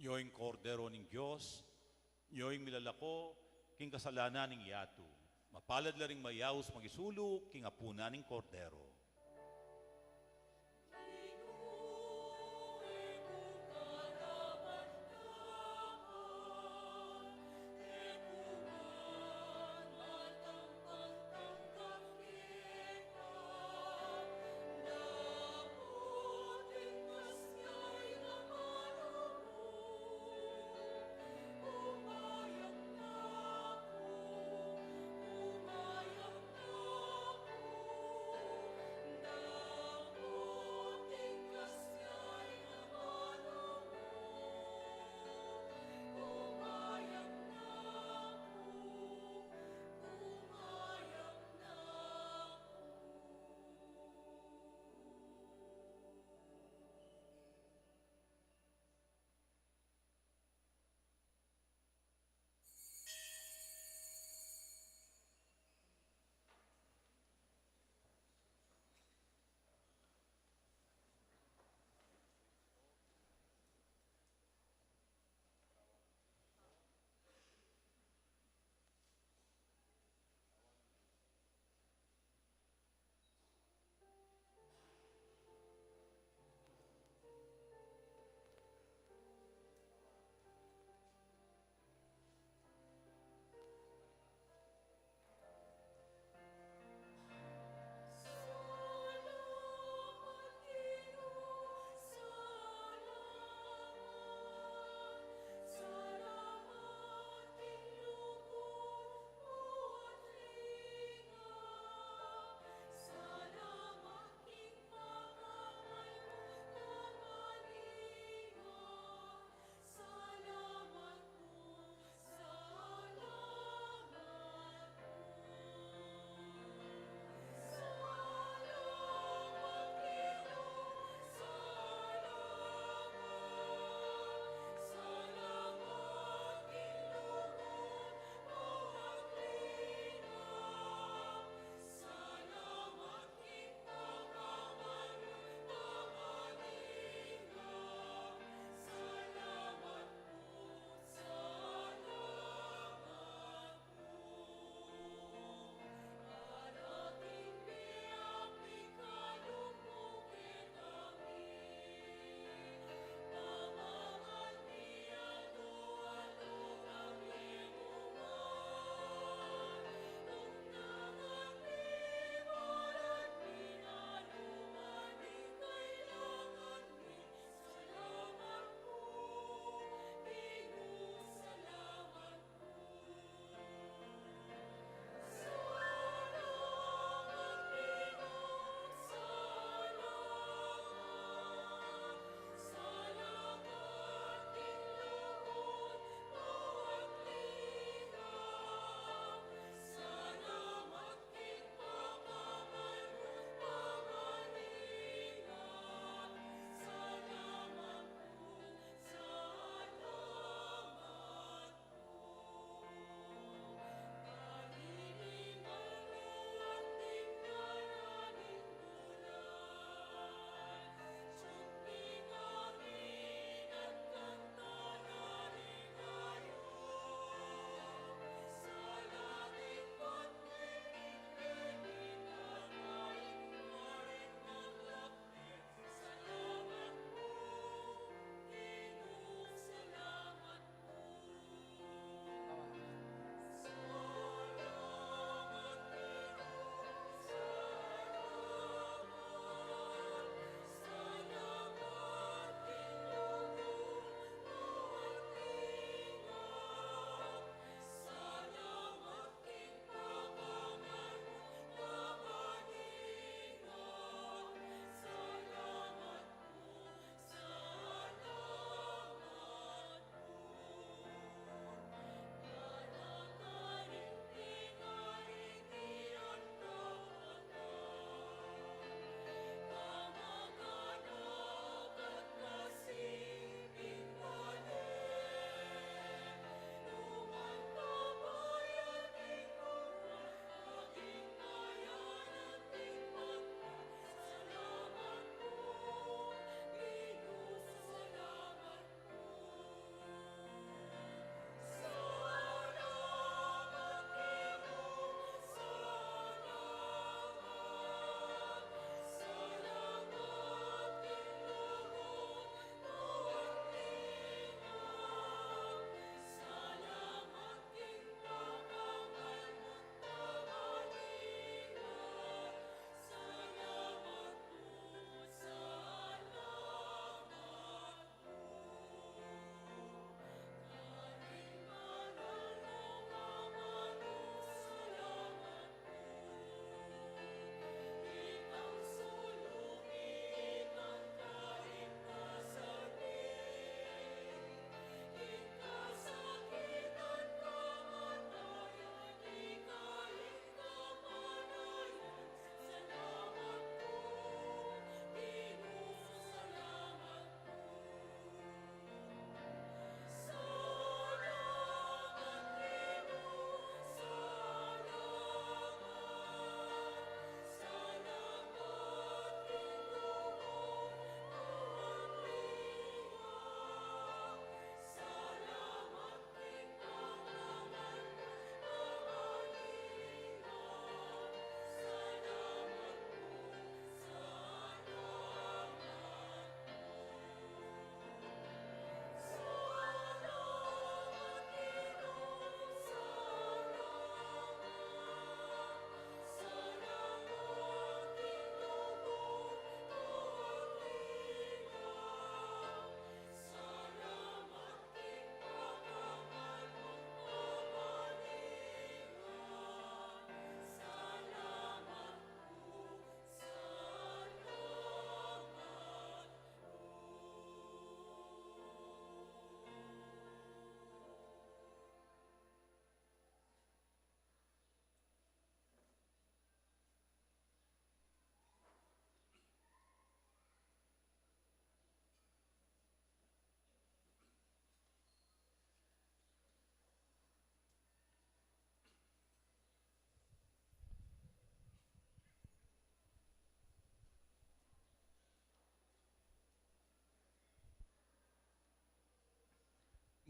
Nyo ing Kordero ning Dios, nyo ing milalako king kasalanan ning yatu. Mapalad la ring mayaus magisulu king apunan ning Kordero.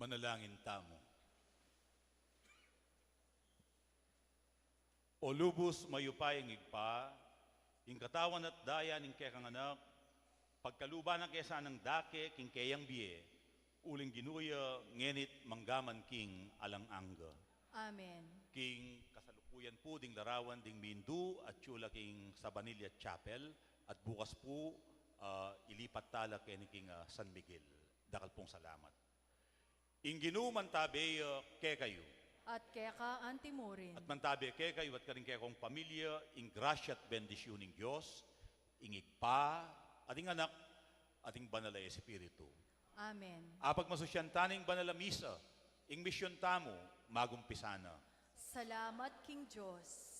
Manalangin tamu. O lubus mayupayang Ibpa, ing katawan at daya ning kekang Anak, pagkaluban na ke sanang dake king keyang bie, uling Ginu ya ngeni't manggaman king alang angga. Amen. King kasalukuyan pu ding larawan ding mindu at yula king Sabanilla Chapel, at bukas pu, ah, ilipat tala keni king, ah, San Miguel. Dakal pung salamat. Ing Ginu mantabe ya kekayu. At keka antimurin. At mantabe kekayu at karing kekong pamilya, ing grasya at bendisyun ning Dios, ing Ibpa, at ing Anak, at ing Banal a Espiritu. Amen. Apagmasusyan ta ning Banal a Misa, ing misyon tamu, magumpisa na. Salamat king Dios.